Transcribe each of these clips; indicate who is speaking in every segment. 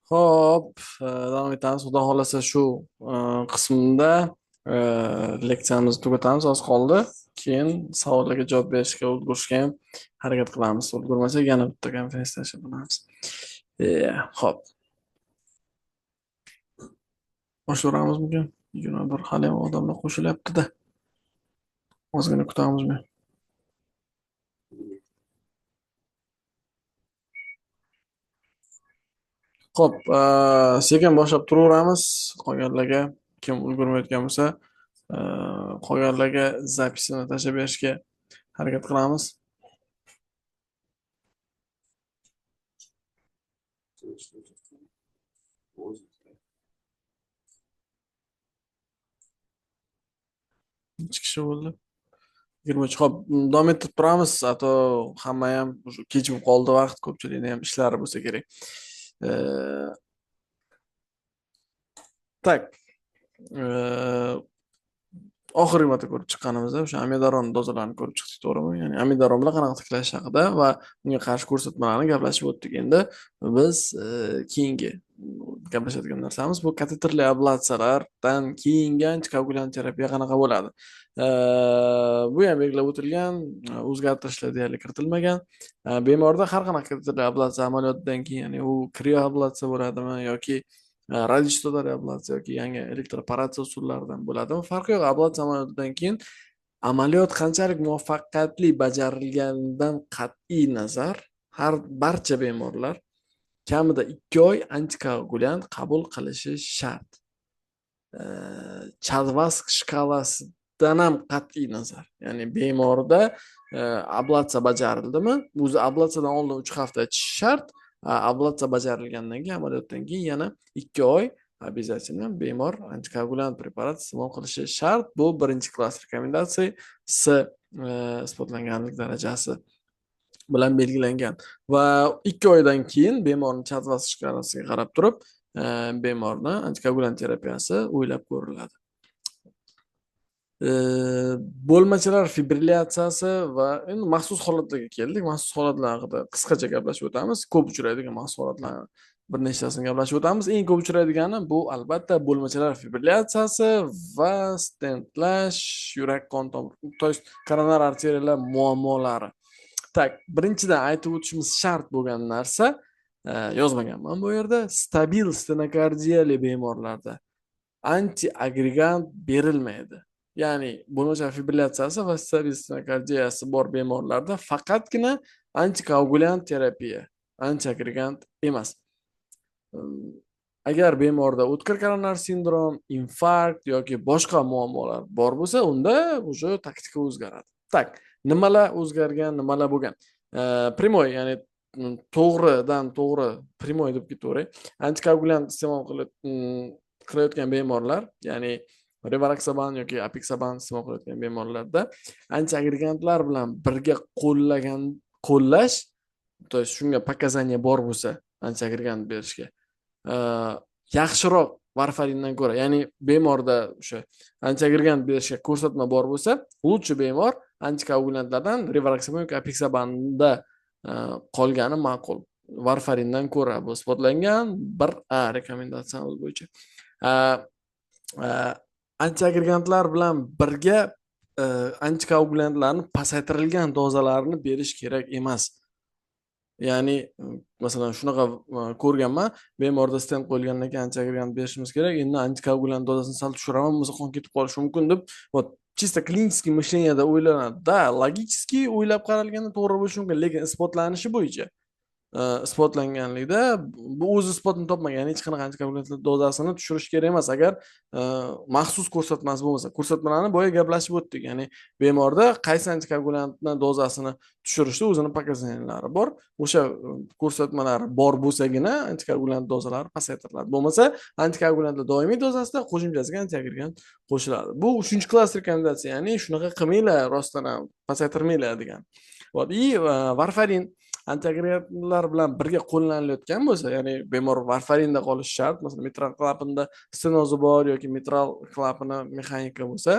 Speaker 1: Xo'p, davom etamiz. Xudo xohlasa shu qismda leksiyamizni tugatamiz, oz qoldi. Keyin savollarga javob berishga ulgurishga ham harakat qilamiz. Ulgurmasak yana bitta konferensiya tashkil qilamiz. Xo'p. Boshlayveramizmikan? 21 hali ham odamlar qo'shilyapti-da. Ozgina kutamizmi? Xo'p, sekin boshlab turaveramiz. Qolganlarga kim ulgurmayotgan bo'lsa, qolganlarga zapisini tashlab berishga harakat qilamiz. Necha kishi bo'ldi? 23. Xo'p, davom ettirib turamiz. Ato hamma ham kech bo'lib qoldi vaqt, ko'pchilikning ham ishlari bo'lsa kerak. Tak. Oxirgi marta ko'rib chiqqanimizda o'sha amiodaron dozalarini ko'rib chiqdik, to'g'rimi? Ya'ni amiodaron bilan qanaqa tiklash haqida va unga qarshi ko'rsatmalarni gaplashib o'tdik. Endi biz keyingi gaplashadigan narsamiz bu kateterli ablatsiyalardan keyingi antikoagulyant terapiya qanaqa bo'ladi? Bu ham belgilab o'tilgan, o'zgartirishlar deyarli kiritilmagan. Bemorda har qanaqa kateterli ablatsiya amaliyotidan keyin, ya'ni u krioablatsiya bo'ladimi yoki radiochastotali ablatsiya yoki yangi elektroporatsiya usullaridan bo'ladimi, farqi yo'q. Ablatsiya amaliyotidan keyin amaliyot qanchalik muvaffaqiyatli bajarilganidan qat'iy nazar har barcha bemorlar kamida 2 oy antikoagulyant qabul qilishi shart. CHADS-VASc shkalasidan ham qat'iy nazar. Ya'ni bemorda ablatsiya bajarildimi, o'zi ablatsiyadan oldin 3 hafta ichish shart. Ablatsiya bajarilgandan keyin, amaliyotdan keyin yana 2 oy обязательно bemor antikoagulyant preparat iste'mol qilishi shart. Bu birinchi klass rekomendatsiya S isbotlanganlik darajasi bilan belgilangan va 2 oydan keyin bemorning CHADS-VASc shkalasiga qarab turib, bemorni antikoagulyant terapiyasi o'ylab ko'riladi. Bo'lmachalar fibrilyatsiyasi va endi maxsus holatlarga keldik. Maxsus holatlar haqida qisqacha gaplashib o'tamiz. Ko'p uchraydigan maxsus holatlar bir nechtasini gaplashib o'tamiz. Eng ko'p uchraydigani bu albatta bo'lmachalar fibrilyatsiyasi va stentlash, yurak qon tomir, to есть koronar arteriyalar muammolari. Tak, birinchidan aytib o'tishimiz shart bo'lgan narsa, yozmaganman bu yerda, stabil stenokardiyali bemorlarda antiagregant berilmaydi. Ya'ni bo'lmacha fibrilyatsiyasi va stabil stenokardiyasi bor bemorlarda faqatgina antikoagulyant terapiya, antiagregant emas. Agar bemorda o'tkir koronar sindrom, infarkt yoki boshqa muammolar bor bo'lsa, unda уже taktika o'zgaradi. Tak, nimalar o'zgargan, nimalar bo'lgan? Primoy, ya'ni to'g'ridan to'g'ri primoy deb ketaveray. Antikoagulyant iste'mol qilayotgan bemorlar, ya'ni rivaroxaban yoki apixaban iste'mol qilayotgan bemorlarda antiagregantlar bilan birga qo'llash, to есть shunga показания bor bo'lsa antiagregant berishga, yaxshiroq varfarindan ko'ra, ya'ni bemorda o'sha antiagregant berishga ko'rsatma bor bo'lsa, lучше bemor antikoagulyantlardan rivaroxaban yoki apixabanda qolgani ma'qul. Varfarindan ko'ra bu isbotlangan 1A rekomendatsiyamiz bo'yicha. Antiagregantlar bilan birga antikoagulyantlarni pasaytirilgan dozalarini berish kerak emas. Ya'ni masalan shunaqa ko'rganman, bemorda stent qo'yilgandan keyin antiagregant berishimiz kerak, endi antikoagulyant dozasini sal tushiraman, bo'lmasa qon ketib qolishi mumkin deb, вот чисто клинический мышлениеda o'ylanadi. Да, logически o'ylab qaralganda to'g'ri bo'lishi mumkin, lekin isbotlanishi bo'yicha isbotlanganlikda bu o'z isbotini topmagan, ya'ni hech qanaqa antikoagulyantlar dozasini tushirish kerak emas agar maxsus ko'rsatmasi bo'lmasa. Ko'rsatmalarni boya gaplashib o'tdik, ya'ni bemorda qaysi antikoagulyantni dozasini tushirishda o'zini показаниялari bor, o'sha ko'rsatmalari bor bo'lsagina antikoagulyant dozalari pasaytiriladi. Bo'lmasa antikoagulyantlar doimiy dozasida qo'shimchasiga antiagregant qo'shiladi. Bu 3-klass rekomendatsiya, ya'ni shunaqa qilmanglar, rostdan ham pasaytirmanglar degan. И varfarin antiagregantlar bilan birga qo'llanilayotgan bo'lsa, ya'ni bemor varfarinda qolishi shart, masalan mitral klapanda stenozi bor yoki mitral klapani mexanika bo'lsa,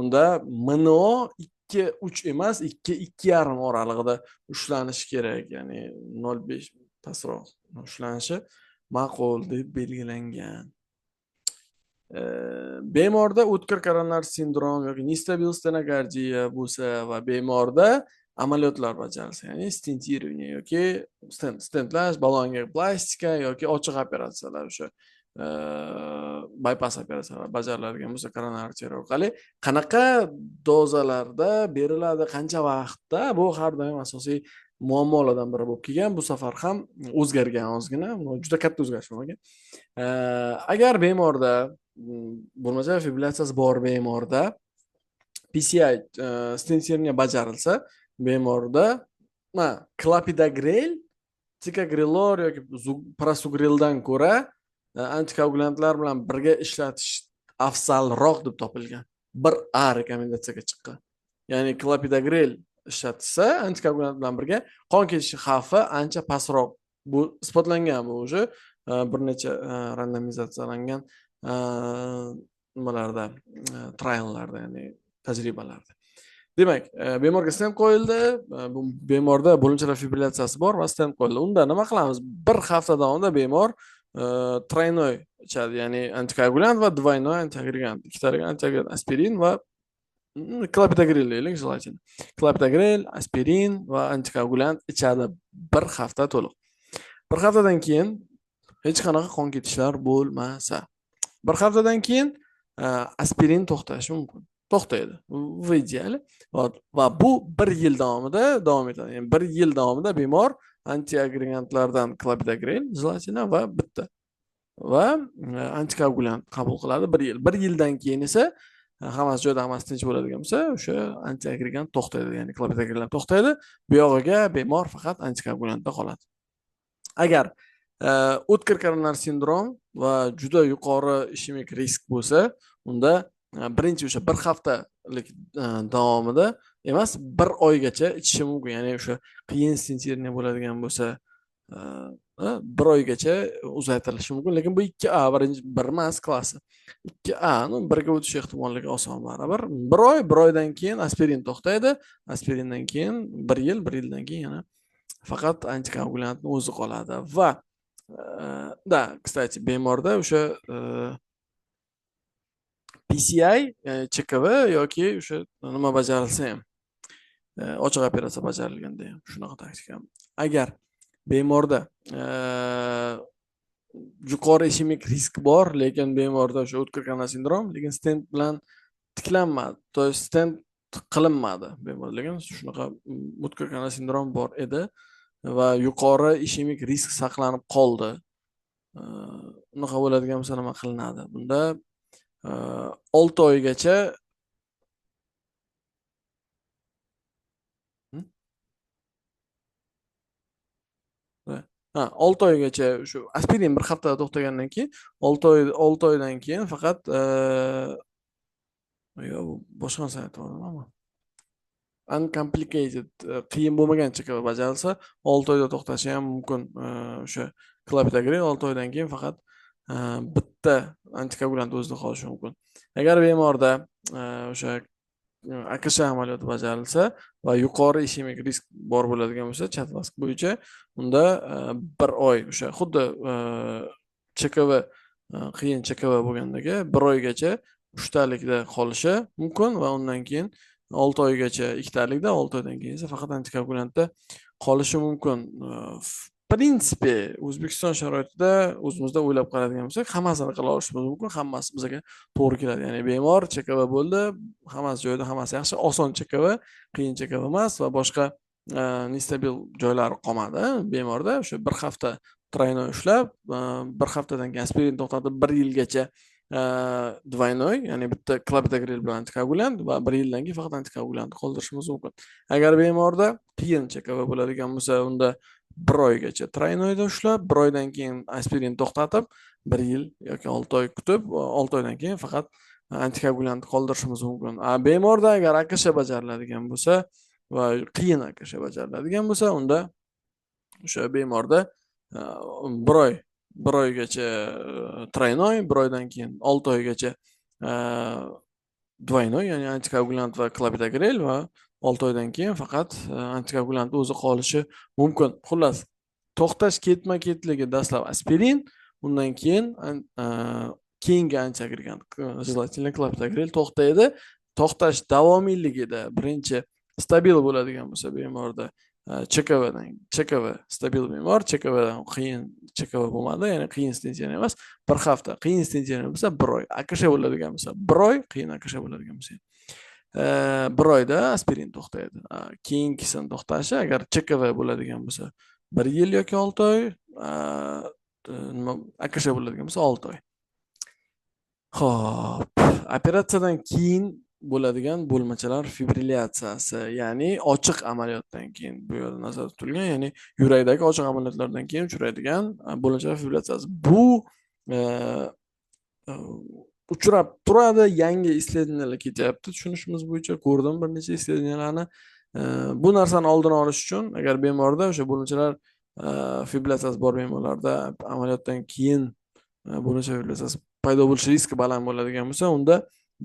Speaker 1: unda MNO 2-3 emas, 2-2,5 oralig'ida ushlanishi kerak, ya'ni 0,5 pastroq ushlanishi ma'qul deb belgilangan. Bemorda o'tkir koronar sindrom yoki nestabil stenokardiya bo'lsa va bemorda amaliyotlar bajarilsa, ya'ni stentirование yoki stentlash, ballonga plastika yoki ochiq operatsiyalar, o'sha bypass operatsiyalar bajariladigan bo'lsa koronar arteriya orqali qanaqa dozalarda beriladi, qancha vaqtda, bu har doim asosiy muammolardan biri bo'lib kelgan. Bu safar ham o'zgargan ozgina, juda katta o'zgarish bo'lmagan. Agar bemorda bo'lmasa fibrillyatsiyasi bor bemorda PCI stentirование bajarilsa, bemorda klopidogrel, tikagrelor yoki prasugreldan ko'ra antikoagulantlar bilan birga ishlatish afzalroq deb topilgan. 1A rekomendatsiyaga chiqqan. Ya'ni klopidogrel ishlatsa antikoagulant bilan birga qon ketishi xavfi ancha pastroq. Bu isbotlangan, bu уже bir necha randomizatsiyalangan nimalarda, triallarda, ya'ni tajribalarda. Demak, bemorga stent qo'yildi, bu bemorda bo'limchalar fibrillyatsiyasi bor va stent qo'yildi. Unda nima qilamiz? Bir hafta davomida bemor тройной ichadi, ya'ni antikoagulant va двойной antiagregant, ikkitalik antiagregant, aspirin va klopidogrel deylik, желательно. Klopidogrel, aspirin va antikoagulant ichadi bir hafta to'liq. Bir haftadan keyin hech qanaqa qon ketishlar bo'lmasa, bir haftadan keyin aspirin to'xtashi mumkin. To'xtaydi в идеале. Va bu bir yil davomida davom etadi. Ya'ni bir yil davomida bemor antiagregantlardan klopidogrel желательно va bitta va antikoagulant qabul qiladi bir yil. Bir yildan keyin esa hammasi joyida, hammasi tinch bo'ladigan bo'lsa, o'sha antiagregant to'xtaydi, ya'ni klopidogrel ham to'xtaydi. Bu yog'iga bemor faqat antikoagulantda qoladi. Agar o'tkir koronar sindrom va juda yuqori ishemik risk bo'lsa, unda birinchi o'sha bir haftalik davomida emas, bir oygacha ichishi mumkin. Ya'ni o'sha qiyin stentirование bo'ladigan bo'lsa, bir oygacha uzaytirilishi mumkin. Lekin bu 2A, birinchi bir emas klassi. 2A, ну, birga o'tish ehtimolligi oson baribir. Bir oy, bir oydan keyin aspirin to'xtaydi. Aspirindan keyin bir yil, bir yildan keyin yana faqat antikoagulantni o'zi qoladi. Va да, кстати, bemorda o'sha PCI, ЧКВ yoki o'sha nima bajarilsa ham, ochiq operatsiya bajarilganda ham shunaqa taktika. Agar bemorda yuqori ishemik risk bor, lekin bemorda o'sha o'tkir koronar sindrom, lekin stent bilan tiklanmadi, то есть stent qilinmadi bemor, lekin shunaqa o'tkir koronar sindrom bor edi va yuqori ishemik risk saqlanib qoldi. Unaqa bo'ladigan bo'lsa nima qilinadi? Bunda 6 oygacha ha, 6 oygacha shu aspirin bir haftada to'xtagandan keyin 6 oy, 6 oydan keyin faqat yo'q, boshqa narsa aytyapman. Uncomplicated, qiyin bo'lmagan ЧКВ bajarilsa 6 oyda to'xtashi ham mumkin. O'sha klopidogrel 6 oydan keyin faqat bitta antikoagulant o'zida qolishi mumkin. Agar bemorda o'sha AKSH amaliyoti bajarilsa va yuqori ishemik risk bor bo'ladigan bo'lsa, CHA2DS2-VASc bo'yicha, unda bir oy o'sha xuddi ЧКВ, qiyin ЧКВ bo'lgandagi bir oygacha uchtalikda qolishi mumkin va undan keyin 6 oygacha ikkitalikda, 6 oydan keyin esa faqat antikoagulantda qolishi mumkin. В принципе, O'zbekiston sharoitida o'zimizda o'ylab qaraydigan bo'lsak, hammasini qila olishimiz mumkin, hammasi bizga to'g'ri keladi. Ya'ni bemor ЧКВ bo'ldi, hammasi joyida, hammasi yaxshi, oson ЧКВ, qiyin ЧКВ emas va boshqa nestabil joylari qolmadi bemorda. O'sha bir hafta тройной ushlab, bir haftadan keyin aspirin to'xtatib, bir yilgacha двойной, ya'ni bitta klopidogrel bilan antikoagulant va bir yildan keyin faqat antikoagulantni qoldirishimiz mumkin. Agar bemorda qiyin ЧКВ bo'ladigan bo'lsa, unda bir oygacha тройной da ushlab, bir oydan keyin aspirin to'xtatib, bir yil yoki 6 oy kutib, 6 oydan keyin faqat antikoagulantni qoldirishimiz mumkin. Bemorda agar AKSH bajariladigan bo'lsa va qiyin AKSH bajariladigan bo'lsa, unda o'sha bemorda bir oy, bir oygacha тройной, bir oydan keyin 6 oygacha двойной, ya'ni antikoagulant va klopidogrel va 6 oydan keyin faqat antikoagulant o'zi qolishi mumkin. Xullas, to'xtash ketma-ketligi dastlab aspirin, Undan keyin keyingi antiagregant, желательно klopidogrel to'xtaydi. To'xtash davomiyligida birinchi stabil bo'ladigan bo'lsa bemorda ЧКВdan, ЧКВ stabil bemor, ЧКВdan qiyin ЧКВ bo'lmadi, ya'ni qiyin stentirание emas, bir hafta, qiyin stentirание bo'lsa 1 oy, АКШ bo'ladigan bo'lsa 1 oy, qiyin АКШ bo'ladigan bo'lsa 1 oyda aspirin to'xtaydi. Keyingisini to'xtashi agar ЧКВ bo'ladigan bo'lsa 1 yil yoki 6 oy, nima АКШ bo'ladigan bo'lsa 6 oy. Xo'p, operatsiyadan keyin bo'ladigan bo'lmachalar fibrilyatsiyasi, ya'ni ochiq amaliyotdan keyin bu yerda nazarda tutilgan, ya'ni yurakdagi ochiq amaliyotlardan keyin uchraydigan bo'lmachalar fibrilyatsiyasi. Bu uchrab turadi, yangi исследования lar ketyapti, tushunishimiz bo'yicha ko'rdim bir necha исследования larni. Bu narsani oldini olish uchun agar bemorda o'sha bo'lmachalar fibrilyatsiyasi bor bemorlarda amaliyotdan keyin bo'lmacha fibrilyatsiyasi paydo bo'lish riski baland bo'ladigan bo'lsa, unda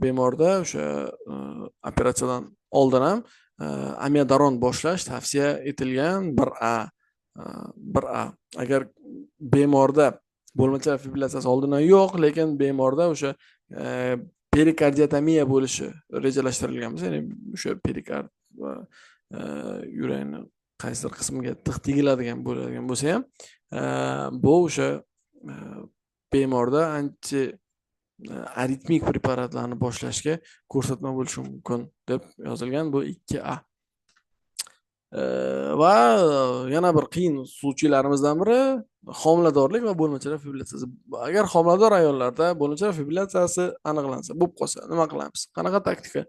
Speaker 1: bemorda o'sha operatsiyadan oldin ham amiodaron boshlash tavsiya etilgan 1A, 1A. Agar bemorda bo'lmacha fibrilyatsiyasi oldindan yo'q, lekin bemorda o'sha perikardiotomiya bo'lishi rejalashtirilgan bo'lsa, ya'ni o'sha perikard va yurakni qaysidir qismiga tig' tegiladigan bo'ladigan bo'lsa ham, bu o'sha bemorda anti aritmik preparatlarni boshlashga ko'rsatma bo'lishi mumkin deb yozilgan, bu 2A. Va yana bir qiyin случай larimizdan biri homiladorlik va bo'lmachalar fibrilyatsiyasi. Agar homilador ayollarda bo'lmachalar fibrilyatsiyasi aniqlansa, bo'lib qolsa, nima qilamiz? Qanaqa taktika?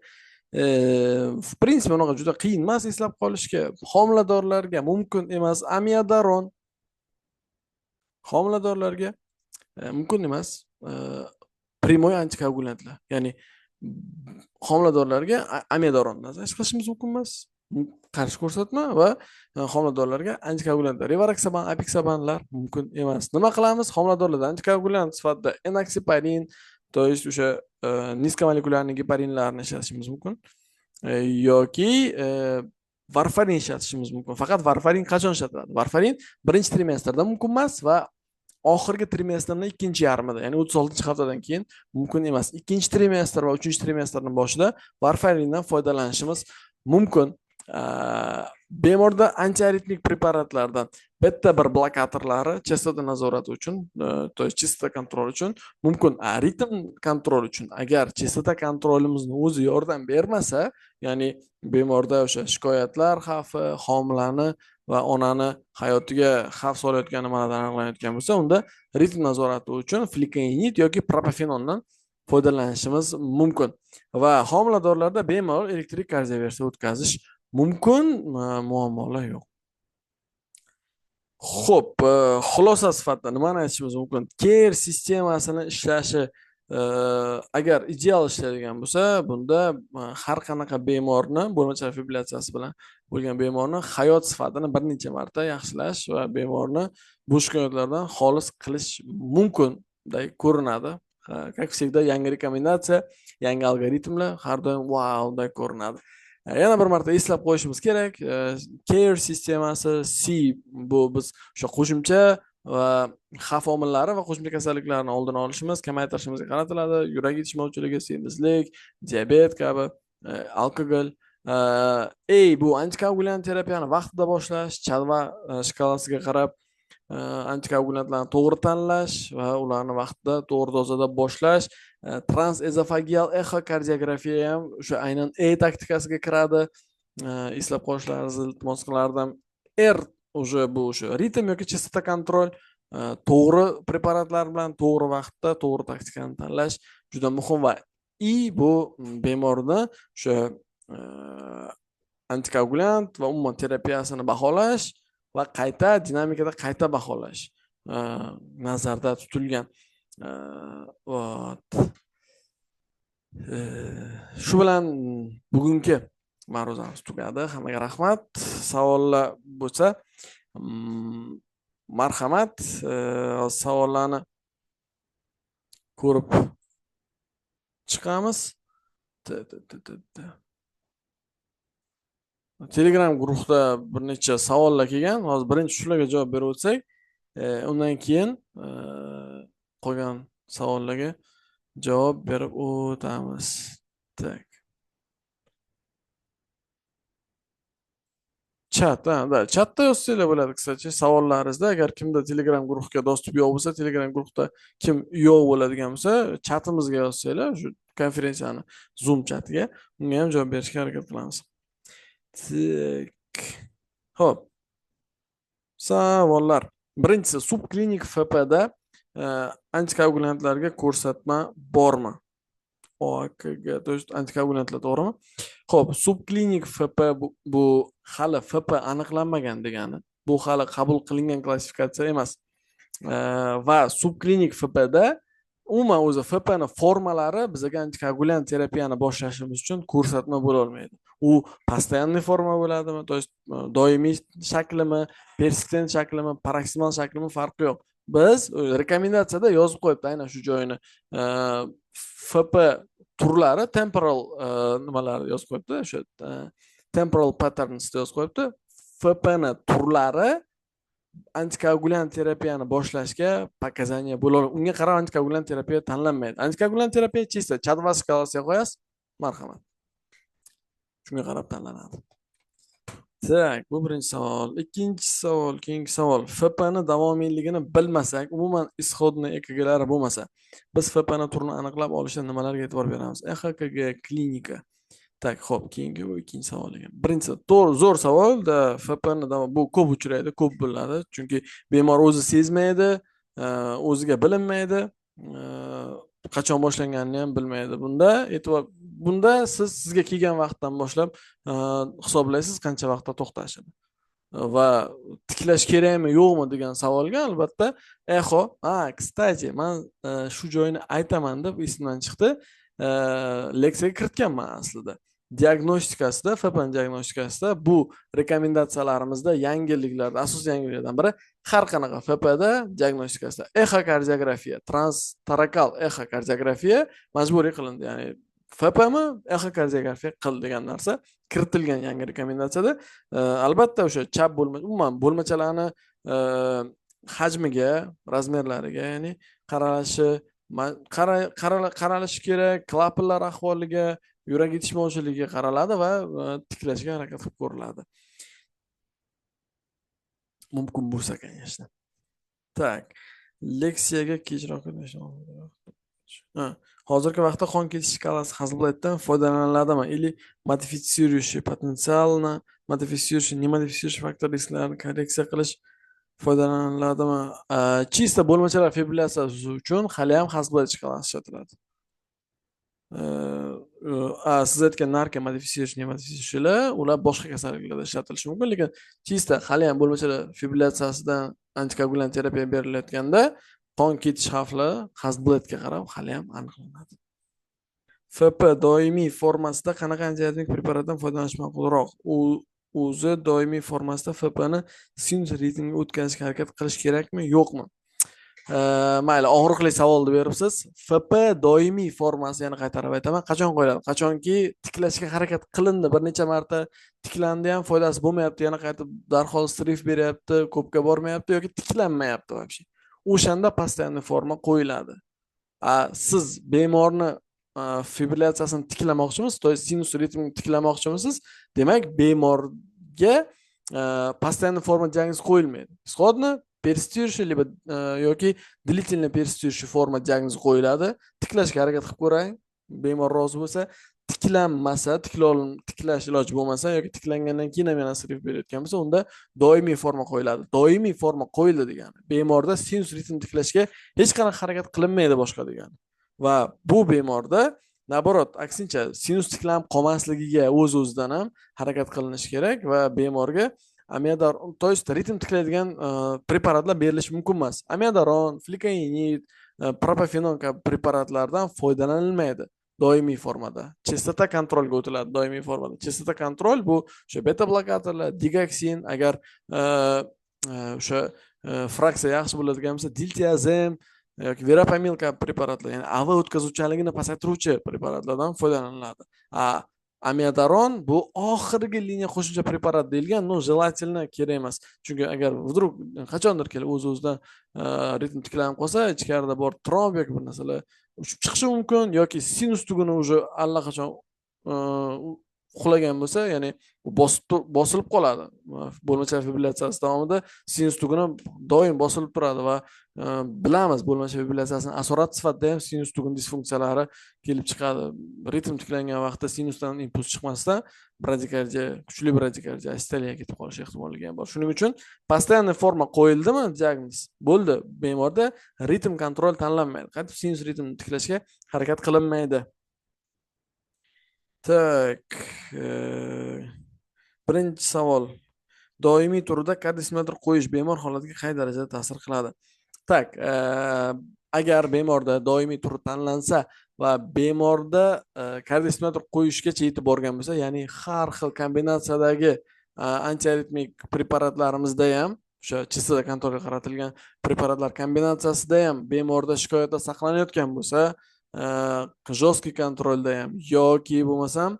Speaker 1: В принципе, unaqa juda qiyin emas eslab qolishga. Homiladorlarga mumkin emas amiodaron. Homiladorlarga mumkin emas прямой antikoagulantlar. Ya'ni homiladorlarga amiodaron назначить qilishimiz mumkin emas. Qarshi ko'rsatma va homiladorlarga antikoagulantlar, rivaroksaban, apiksabanlar mumkin emas. Nima qilamiz? Homiladorlarda antikoagulant sifatida enoksiparin, то есть o'sha низкомолекулярный geparinlarni ishlatishimiz mumkin yoki varfarin ishlatishimiz mumkin. Faqat varfarin qachon ishlatiladi? Varfarin birinchi trimestrda mumkin emas va oxirgi trimestrning ikkinchi yarmida, ya'ni 36-haftadan keyin mumkin emas. Ikkinchi trimestr va uchinchi trimestrning boshida varfarindan foydalanishimiz mumkin. Bemorda antiaritmik preparatlardan beta 1 blokatorlari chastota nazorati uchun, то есть частота контроль uchun mumkin. Ritm контроль uchun agar частота kontrolimizni o'zi yordam bermasa, ya'ni bemorda o'sha shikoyatlar xavfi, homilani va onani hayotiga xavf solayotgani nimalardan aniqlanayotgan bo'lsa, unda ritm nazorati uchun flekainid yoki propafenondan foydalanishimiz mumkin. Va homiladorlarda bemalol elektrik kardioversiya o'tkazish mumkin, muammolar yo'q. Xo'p, xulosa sifatida nimani aytishimiz mumkin? CARE sistemasini ishlashi agar ideal ishlaydigan bo'lsa, bunda har qanaqa bemorni bo'lmacha fibrilyatsiyasi bilan bo'lgan bemorni hayot sifatini bir necha marta yaxshilash va bemorni bu shikoyatlardan xolis qilish mumkinday ko'rinadi. Как всегда, yangi rekomendatsiya, yangi algoritmlar har doim vauday ko'rinadi. Yana bir marta eslab qo'yishimiz kerak, CARE sistemasi C bu biz o'sha qo'shimcha va xavf omillari va qo'shimcha kasalliklarni oldini olishimiz, kamaytirishimizga qaratiladi. Yurak yetishmovchiligi, semizlik, diabet kabi, alkogol. A bu antikoagulyant terapiyani vaqtida boshlash, CHADS-VASc shkalasiga qarab antikoagulantlarni to'g'ri tanlash va ularni vaqtida to'g'ri dozada boshlash. Transezofagial exokardiografiya ham o'sha aynan E taktikasiga kiradi. Eslab qolishlaringizni iltimos qilardim. R уже bu o'sha ritm yoki частота контроль, to'g'ri preparatlar bilan to'g'ri vaqtda to'g'ri taktikani tanlash juda muhim va I bu bemorni o'sha antikoagulyant va umuman terapiyasini baholash va qayta dinamikada qayta baholash nazarda tutilgan. Вот. Shu bilan bugungi ma'ruzamiz tugadi. Hammaga rahmat. Savollar bo'lsa, marhamat, savollarni ko'rib chiqamiz. T, T, T, T, T. Telegram guruhda bir necha savollar kelgan. Hozir birinchi shularga javob berib o'tsak. Undan keyin qolgan savollarga javob berib o'tamiz. Так. Chat, ha, da, chatda yozsanglar bo'ladi, kстати, savollaringizda. Agar kimda Telegram guruhga доступ yo'q bo'lsa, Telegram guruhda kim yo'q bo'ladigan bo'lsa, chatimizga yozsanglar, shu konferensiyani Zoom chatiga, unga ham javob berishga harakat qilamiz. Так. Xo'p. Savollar. Birinchisi, subklinik FPda antikoagulantlarga ko'rsatma bormi? OAKG, то есть antikoagulantlar, to'g'rimi? Xo'p, subklinik FP bu hali FP aniqlanmagan degani. Bu hali qabul qilingan klassifikatsiya emas. Va subklinik FPda umuman o'zi FPni formalari bizga antikoagulant terapiyani boshlashimiz uchun ko'rsatma bo'la olmaydi. U постоянный forma bo'ladimi, то есть doimiy shaklimi, persistent shaklimi, paroksimal shaklimi, farqi yo'q. Biz rekomendatsiyada yozib qo'yibdi aynan shu joyini. FP turlari temporal nimalar yozib qo'yibdi, o'sha temporal patterns yozib qo'yibdi. FPni turlari antikoagulant terapiyani boshlashga показания bo'ladi. Unga qarab antikoagulant terapiya tanlanmaydi. Antikoagulant terapiya чисто CHA2DS2-VASc skalasiga qo'yasiz, marhamat. Shunga qarab tanlanadi. Так, bu birinchi savol. Ikkinchi savol, keyingi savol. FPni davomiyligini bilmasak, umuman исходный EKGlari bo'lmasa, biz FPni turini aniqlab olishda nimalarga e'tibor beramiz? EHKG, klinika. Так, xo'p, keyingi bu ikkinchi savol ekan. Birinchisi, to'g'ri, zo'r savol. Da, FPni bu ko'p uchraydi, ko'p bo'ladi. Chunki bemor o'zi sezmaydi, o'ziga bilinmaydi, qachon boshlanganini ham bilmaydi. Bunda e'tibor, bunda siz sizga kelgan vaqtdan boshlab hisoblaysiz qancha vaqtda to'xtashini va tiklash kerakmi yo'qmi degan savolga albatta eho. Ha, кстати, man shu joyini aytaman deb esimdan chiqdi. Leksiyaga kiritganman aslida. Diagnostikasida, FPN diagnostikasida bu rekomendatsiyalarimizda yangiliklar, asosiy yangiliklardan biri har qanaqa FPda diagnostikasida exokardiografiya, transtorakal exokardiografiya majburiy qilindi. Ya'ni FPmi exokardiografiya qil degan narsa kiritilgan yangi rekomendatsiyada. Albatta o'sha chap bo'lma, umuman bo'lmachalarni hajmiga, razmerlariga, ya'ni qaralishi, qaralishi kerak, klapanlar ahvoliga, yurak yetishmovchiligiga qaraladi va tiklashga harakat qilib ko'riladi. Mumkin bo'lsa, конечно. Так, leksiyaga kechroq. Ha, hozirgi vaqtda qon ketish shkalasi Hasselbladdan foydalaniladimi или модифицирующий потенциально модифицирующий, не модифицирующий faktor risklarini korreksiya qilish foydalaniladimi? Чисто bo'lmachalar fibrillyatsiyasi uchun hali ham Hasselblad shkalasi ishlatiladi. Siz aytgan наркомодифицирующий, не модифицирующий lar, ular boshqa kasalliklarda ishlatilishi mumkin, lekin чисто hali ham bo'lmachalar fibrillyatsiyasidan antikoagulant terapiya berilayotganda qon ketish xavfi Hasselbladga qarab hali ham aniqlanadi. FP doimiy formasida qanaqa antiaritmik preparatdan foydalanish ma'qulroq? U o'zi doimiy formasida FPni sinus ritmiga o'tkazishga harakat qilish kerakmi, yo'qmi? Mayli, og'riqli savolni beribsiz. FP doimiy formasi, yana qaytarib aytaman, qachon qo'yiladi? Qachonki tiklashga harakat qilindi, bir necha marta tiklandi ham, foydasi bo'lmayapti, yana qaytib darhol срыв beryapti, ko'pga bormayapti yoki tiklanmayapti вообще. O'shanda постоянный forma qo'yiladi. A siz bemorni fibrillyatsiyasini tiklamoqchimisiz, то есть sinus ritmini tiklamoqchimisiz? Demak, bemorga постоянный forma diagnoz qo'yilmaydi. Исходно persistирующий либо yoki длительно persistирующий forma diagnozi qo'yiladi. Tiklashga harakat qilib ko'rang. Bemor rozi bo'lsa, tiklanmasa, tiklash iloji bo'lmasa yoki tiklangandan keyin ham yana срыв berayotgan bo'lsa, unda doimiy forma qo'yiladi. Doimiy forma qo'yildi degani, bemorda sinus ritm tiklashga hech qanaqa harakat qilinmaydi boshqa degani. Va bu bemorda наоборот, aksincha, sinus tiklanib qolmasligiga o'z-o'zidan ham harakat qilinishi kerak va bemorga amiodaron, то есть ritm tiklaydigan preparatlar berilishi mumkin emas. Amiodaron, flekainid, propafenon kabi preparatlardan foydalanilmaydi doimiy formada. Частота контроль ga o'tiladi doimiy formada. Частота контроль bu o'sha beta blokatorlar, digoksin, agar o'sha fraksiya yaxshi bo'ladigan bo'lsa, diltiazem yoki verapamil kabi preparatlar, ya'ni AV o'tkazuvchanligini pasaytiruvchi preparatlardan foydalaniladi. A Amiodaron bu oxirgi liniya qo'shimcha preparat deyilgan, но желательно kerak emas, chunki agar вдруг qachondir kelib o'z o'zidan ritm tiklanib qolsa, ichkarida bor tromb yoki bir narsalar uchib chiqishi mumkin yoki sinus tuguni уже allaqachon uxlagan bo'lsa, ya'ni u bosilib qoladi. Bo'lmacha fibrillyatsiyasi davomida sinus tuguni doim bosilib turadi va bilamiz, bo'lmacha fibrillyatsiyasini asorati sifatida ham sinus tugun disfunksiyalari kelib chiqadi. Ritm tiklangan vaqtda sinusdan impuls chiqmasdan bradikardiya, kuchli bradikardiya, asistoliyaga ketib qolish ehtimolligi ham bor. Shuning uchun постоянный forma qo'yildimi diagnoz, bo'ldi, bemorda ritm контроль tanlanmaydi, qaytib sinus ritmini tiklashga harakat qilinmaydi. Так, birinchi savol: doimiy turda kardiostimulyator qo'yish bemor holatiga qay darajada ta'sir qiladi? Так, agar bemorda doimiy tur tanlansa va bemorda kardiostimulyator qo'yishgacha yetib borgan bo'lsa, ya'ni har xil kombinatsiyadagi antiaritmik preparatlarimizda ham, o'sha частота контроль ga qaratilgan preparatlar kombinatsiyasida ham bemorda shikoyatlar saqlanayotgan bo'lsa, жесткий контроль da ham yoki bo'lmasam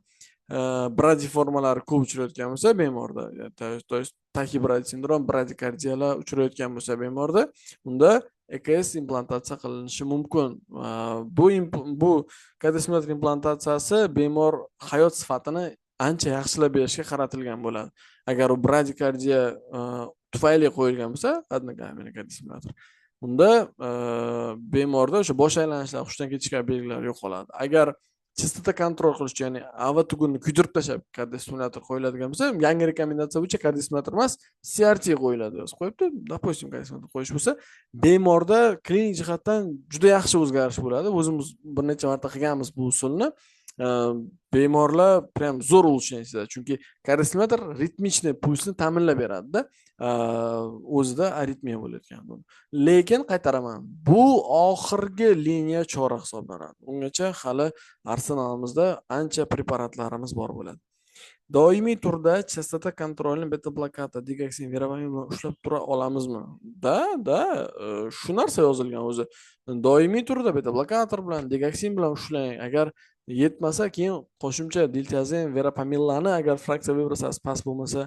Speaker 1: bradi formalari ko'p uchrayotgan bo'lsa bemorda, то есть taxibradi sindrom, bradikardiyalar uchrayotgan bo'lsa bemorda, unda ЭКС implantatsiya qilinishi mumkin. Bu kardiostimulyator implantatsiyasi bemor hayot sifatini ancha yaxshilab berishga qaratilgan bo'ladi. Agar u bradikardiya tufayli qo'yilgan bo'lsa однокамерный kardiostimulyator, unda bemorda o'sha bosh aylanishlar, hushdan ketish kabi belgilar yo'qoladi. Agar частота контроль qilish, ya'ni AV tugunni kuydirib tashlab kardiostimulyator qo'yiladigan bo'lsa, yangi rekomendatsiya bo'yicha kardiostimulyator emas, CRT qo'yiladi yozib qo'yibdi. Допустим, kardiostimulyator qo'yish bo'lsa, bemorda klinik jihatdan juda yaxshi o'zgarish bo'ladi. O'zimiz bir necha marta qilganmiz bu usulni, bemorlar прям zo'r улучшение sezadi, chunki kardiostimulyator ритмичный pulsni ta'minlab beradida o'zida aritmiya bo'layotgan. Lekin qaytaraman, bu oxirgi liniya chora hisoblanadi, ungacha hali arsenalimizda ancha preparatlarimiz bor bo'ladi. Doimiy turda частота контроль ni бета блокатор, digoksin, verapamil bilan ushlab tura olamizmi? Да, shu narsa yozilgan o'zi: doimiy turda бета блокатор bilan, digoksin bilan ushlang, agar yetmasa, keyin qo'shimcha diltiazem, verapamillarni, agar фракция выброса si past bo'lmasa,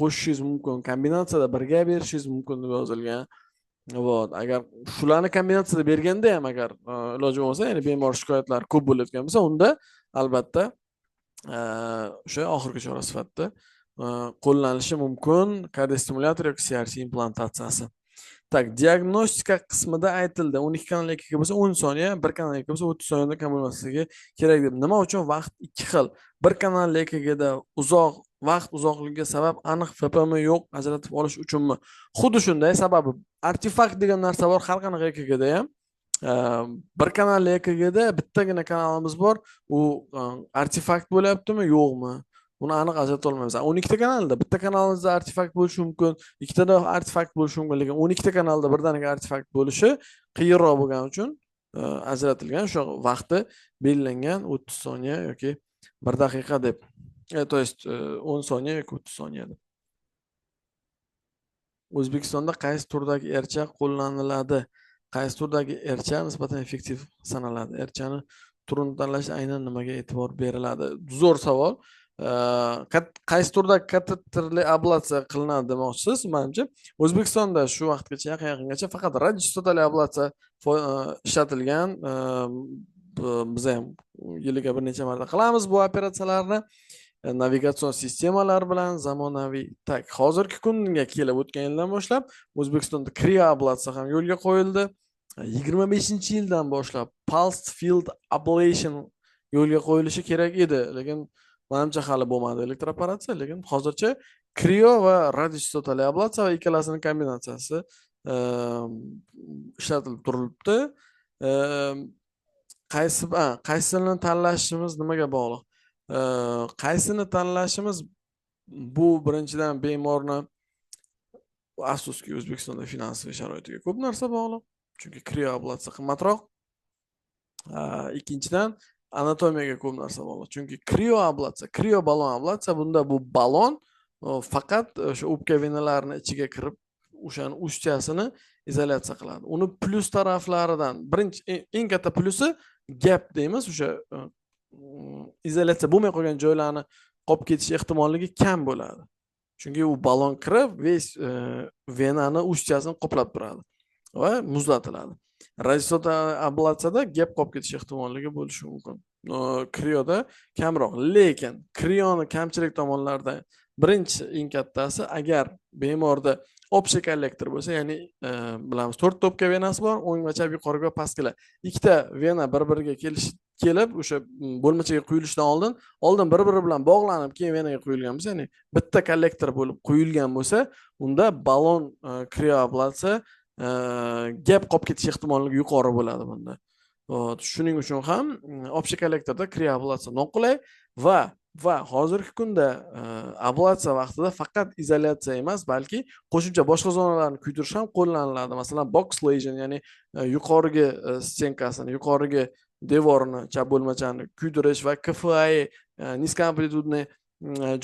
Speaker 1: qo'shishingiz mumkin, kombinatsiyada birga berishingiz mumkin deb yozilgan. Вот, agar shularni kombinatsiyada berganda ham agar iloji bo'lmasa, ya'ni bemor shikoyatlari ko'p bo'layotgan bo'lsa, unda albatta o'sha oxirgi chora sifatida qo'llanilishi mumkin kardiostimulyator yoki CRT implantatsiyasi. Так, diagnostika qismida aytildi, 12 kanal EKG bo'lsa 10 soniya, bir kanal EKG bo'lsa 30 soniyadan kam bo'lmasligi kerak deb. Nima uchun vaqt ikki xil? Bir kanal EKGda uzoq vaqt uzoqligiga sabab aniq FPM yo'q, ajratib olish uchunmi? Xuddi shunday, sababi artefakt degan narsa bor har qanaqa EKGda ham. Bir kanalli EKGda bittagina kanalimiz bor, u artefakt bo'lyaptimi, yo'qmi, uni aniq ajrata olmaymiz. 12 ta kanalda bitta kanalimizda artefakt bo'lishi mumkin, ikkitada artefakt bo'lishi mumkin, lekin 12 ta kanalda birdaniga artefakt bo'lishi qiyinroq bo'lgani uchun ajratilgan, o'sha vaqti belgilangan 30 soniya yoki 1 daqiqa deb, то есть 10 soniya yoki 30 soniya deb. O'zbekistonda qaysi turdagi РЧА qo'llaniladi? Qaysi turdagi РЧА nisbatan effektiv sanaladi? РЧА ni turini tanlashda aynan nimaga e'tibor beriladi? Zo'r savol. Qaysi turdagi kateterli ablatsiya qilinadi demoqchisiz manimcha. O'zbekistonda shu vaqtgacha, yaqin yaqingacha faqat radiochastotali ablatsiya ishlatilgan. Biz ham yiliga bir necha marta qilamiz bu operatsiyalarni navigatsion sistemalar bilan, zamonaviy. Так, hozirgi kunga kelib, o'tgan yildan boshlab O'zbekistonda krioablatsiya ham yo'lga qo'yildi. 25-yildan boshlab pulsed field ablation yo'lga qo'yilishi kerak edi, lekin manimcha hali bo'lmadi elektroperatsiya. Lekin hozircha krio va radiochastotali ablatsiya va ikkalasini kombinatsiyasi ishlatilib turilibdi. Qaysini tanlashimiz nimaga bog'liq? Qaysini tanlashimiz bu birinchidan bemorni, afsuski, O'zbekistonda finansiy sharoitiga ko'p narsa bog'liq, chunki krioablatsiya qimmatroq. Ikkinchidan, anatomiyaga ko'p narsa bog'liq, chunki krioablatsiya, krio balon ablatsiya, bunda bu balon faqat o'sha o'pka venalarini ichiga kirib, o'shani устья sini izolyatsiya qiladi. Uni plyus taraflaridan birinchi, eng katta plyusi gap deymiz, o'sha Izolyatsiya bo'lmay qolgan joylarni qolib ketish ehtimolligi kam bo'ladi. Chunki u ballon kirib, весь venani ustьяsini qoplab turadi va muzlatiladi. Radiochastota ablatsiyada gap qolib ketish ehtimolligi bo'lishi mumkin. Krioda kamroq, lekin krioni kamchilik tomonlaridan birinchi eng kattasi, agar bemorda общий kollektor bo'lsa, ya'ni bilamiz 4 topka venasi bor, o'ng va chap, yuqori va pastkilar. Ikkita vena bir-biriga kelib, o'sha bo'lmachaga quyilishidan oldin bir-biri bilan bog'lanib, keyin venaga quyilgan bo'lsa, ya'ni bitta kollektor bo'lib quyilgan bo'lsa, unda ballon krioablatsiya gap qolib ketish ehtimolligi yuqori bo'ladi bunda. Shuning uchun ham общий kollektorda krioablatsiya noqulay va hozirgi kunda ablatsiya vaqtida faqat izolyatsiya emas, balki qo'shimcha boshqa zonalarni kuydirish ham qo'llaniladi. Masalan, box lesion, ya'ni yuqorigi stenkasini, yuqorigi devorini, chap bo'lmachani kuydirish va KFI низкоамплитудный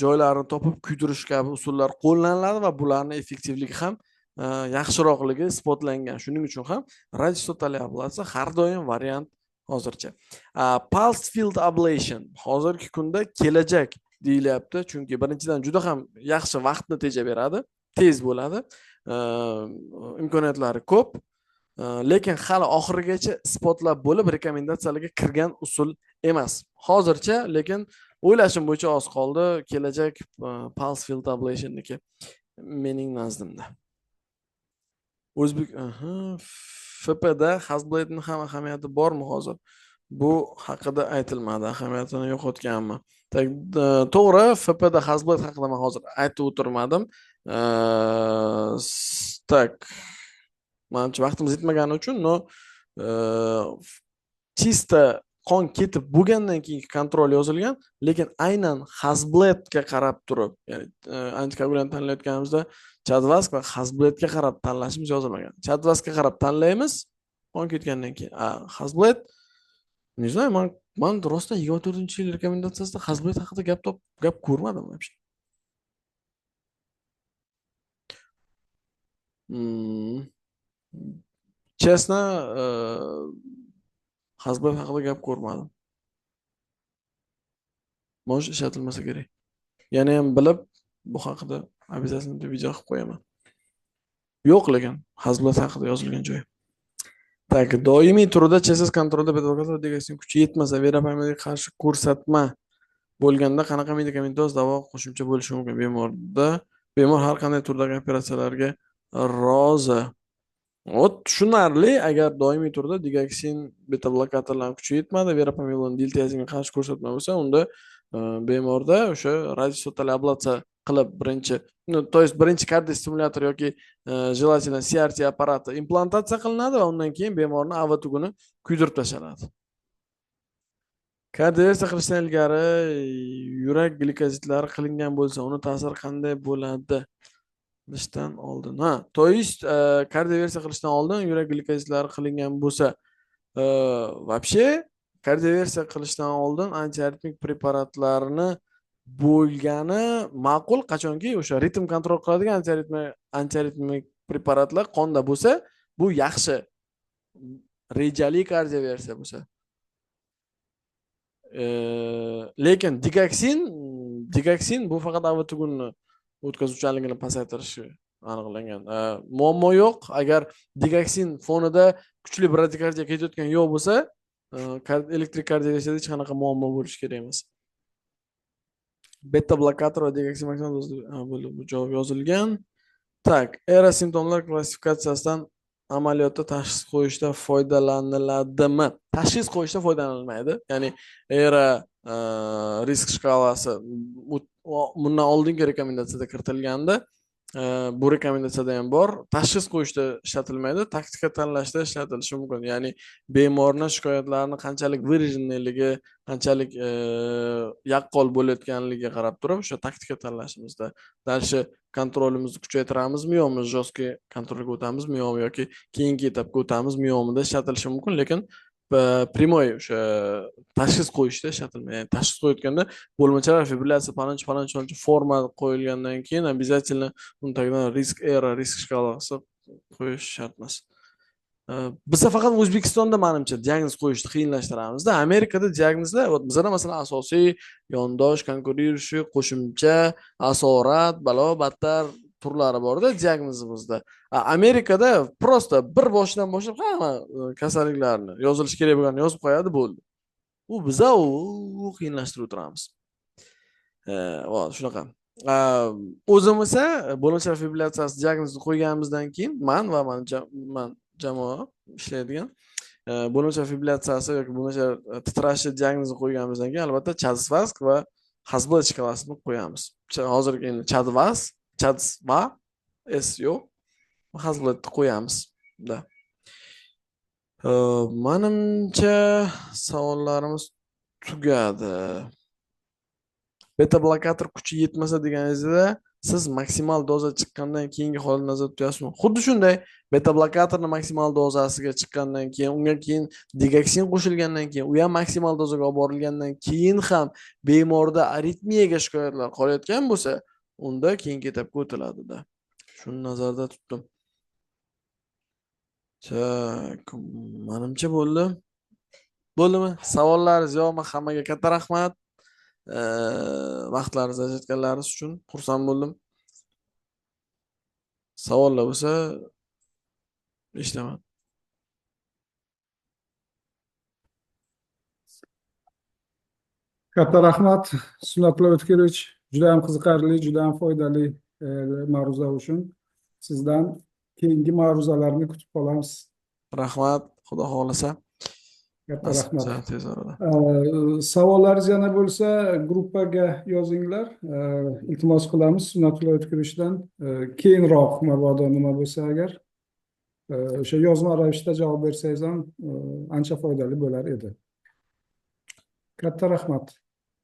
Speaker 1: joylarini topib kuydirish kabi usullar qo'llaniladi va bularning effektivligi ham yaxshiroqligi isbotlangan. Shuning uchun ham radiochastotali ablatsiya har doim variant hozircha. Pulse field ablation hozirgi kunda kelajak deyilyapti, chunki birinchidan juda ham yaxshi vaqtni tejab beradi, tez bo'ladi, imkoniyatlari ko'p, lekin hali oxirigacha isbotlab bo'lib rekomendatsiyalarga kirgan usul emas hozircha, lekin o'ylashim bo'yicha oz qoldi kelajak pulse field ablationniki mening nazdimda. O'zbek FPda HAS-Blade'ning ham ahamiyati bormi hozir? Bu haqida aytilmadi, ahamiyatini yo'qotganmi? To'g'ri, FPda HAS-Blade haqida men hozir aytib o'tirmadim. Tak, manimcha vaqtimiz yetmagani uchun, no, чисто qon ketib bo'lgandan keyingi kontrol yozilgan, lekin aynan HAS-Blade'ga qarab turib, ya'ni antikoagulyant tanlayotganimizda CHA2DS2-VASc va HAS-Blade'ga qarab tanlashimiz yozilmagan. CHA2DS2-VAScga qarab tanlaymiz qon ketgandan keyin. HAS-Blade, не знаю, man rostdan 24-yil rekomendatsiyasida HAS-Blade haqida gap ko'rmadim вообще. Честно, HAS-Blade haqida gap ko'rmadim. Может, ishlatilmasa kerak. Yana ham bilib bu haqida обязательно bir video qilib qo'yaman. Yo'q, lekin HAS-Blade haqida yozilgan joyi. Tak, doimiy turda CSS kontrolda beta-blokator degaksin kuchi yetmasa, verapamilga qarshi ko'rsatma bo'lganda qanaqa medikamentoz davo qo'shimcha bo'lishi mumkin bemorda? Bemor har qanday turdagi operatsiyalarga rozi. Ot tushunarli, agar doimiy turda digoksin beta-blokatorlar kuchi yetmadi, verapamilon diltiazimga qarshi ko'rsatma bo'lsa, unda bemorda o'sha radiochastotali ablatsiya qilib birinchi, no, то есть birinchi kardiostimulyator yoki желательно CRT apparati implantatsiya qilinadi va undan keyin bemorni AV tuguni kuydirib tashlanadi. Kardioversiya qilishdan ilgari yurak glikozidlari qilingan bo'lsa, uni ta'siri qanday bo'ladi? Qilishdan oldin. Ha, то есть kardioversiya qilishdan oldin yurak glikozidlari qilingan bo'lsa, вообще kardioversiya qilishdan oldin antiaritmik preparatlarni bo'lgani ma'qul, qachonki o'sha ritm kontrol qiladigan antiaritmik preparatlar qonda bo'lsa, bu yaxshi. Rejali kardioversiya bo'lsa. Lekin digoksin bu faqat AV tugunni o'tkazuvchanligini pasaytirishi aniqlangan. Muammo yo'q. Agar digoksin fonida kuchli bradikardiya ketayotgan yo'q bo'lsa, elektrik kardioversiyada hech qanaqa muammo bo'lishi kerak emas. Beta blokator va digoksin maksimal dozada, ha, bo'ldi, bu javob yozilgan. Tak, ERA simptomlar klassifikatsiyasidan amaliyotda tashxis qo'yishda foydalaniladimi? Tashxis qo'yishda foydalanilmaydi. Ya'ni ERA risk shkalasi bundan oldingi rekomendatsiyada kiritilganda, bu rekomendatsiyada ham bor. Tashxis qo'yishda ishlatilmaydi, taktika tanlashda ishlatilishi mumkin. Ya'ni bemorning shikoyatlarini qanchalik выраженныйлigi, qanchalik yaqqol bo'layotganligiga qarab turib, o'sha taktika tanlashimizda дальше kontrolimizni kuchaytiramizmi yo'qmi, жесткий kontrolga o'tamizmi yo'qmi yoki keyingi etapga o'tamizmi yo'qmida ishlatilishi mumkin, lekin прямой o'sha tashxis qo'yishda ishlatilmaydi. Ya'ni tashxis qo'yayotganda bo'lmachalar fibrillyatsiya palonchi palonchi palonchi forma qo'yilgandan keyin обязательно uni tagidan risk ERA risk shkalasi qo'yish shart emas. Biza faqat O'zbekistonda manimcha diagnoz qo'yishni qiyinlashtiramizda. Amerikada diagnozlar, вот bizada masalan asosiy, yondosh, konkuririshi, qo'shimcha, asorat, balo, battar turlari borda diagnozimizda. Amerikada просто bir boshidan boshlab hamma kasalliklarni yozilishi kerak bo'lganini yozib qo'yadi, bo'ldi. U biza u qiyinlashtirib o'tiramiz. Shunaqa. O'zim esa bo'limcha fibrillyatsiyasi diagnozini qo'yganimizdan keyin man va man jamoa ishlaydigan bo'limcha fibrillyatsiyasi yoki bo'limcha titrashi diagnozini qo'yganimizdan keyin albatta CHADS-VASc va HAS-BLED shkalasini qo'yamiz. Hozir endi CHADS-VASc, CHADS-VA S yo'q, HAS-BLEDni qo'yamiz. Da. Manimcha savollarimiz tugadi. Beta blokator kuchi yetmasa deganingizda siz maksimal doza chiqqandan keyingi holatni nazarda tutyapsizmi? Xuddi shunday, beta blokatorni maksimal dozasiga chiqqandan keyin, unga keyin digoksin qo'shilgandan keyin, u ham maksimal dozaga olib borilgandan keyin ham bemorda aritmiyaga shikoyatlar qolayotgan bo'lsa, unda keyingi etapga o'tiladida. Shuni nazarda tutdim. Tak, manimcha bo'ldi. Bo'ldimi? Savollaringiz yo'qmi? Hammaga katta rahmat. Vaqtlaringizni ajratganlaringiz uchun xursand bo'ldim. Savollar bo'lsa eshitaman.
Speaker 2: Katta rahmat, Sunnatullo O'tkirovich. Juda ham qiziqarli, juda ham foydali ma'ruza uchun. Sizdan keyingi ma'ruzalarni kutib qolamiz.
Speaker 1: Rahmat, Xudo xohlasa.
Speaker 2: Katta rahmat.
Speaker 1: Tez orada.
Speaker 2: Savollaringiz yana bo'lsa, gruppaga yozinglar. Iltimos qilamiz Sunnatullo O'tkirovichdan. Keyinroq mabodo nima bo'lsa agar o'sha yozma ravishda javob bersangiz ham ancha foydali bo'lar edi. Katta rahmat.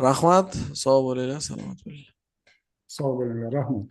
Speaker 1: Rahmat, sog' bo'linglar, salomat bo'linglar.
Speaker 2: Sog' bo'linglar, rahmat.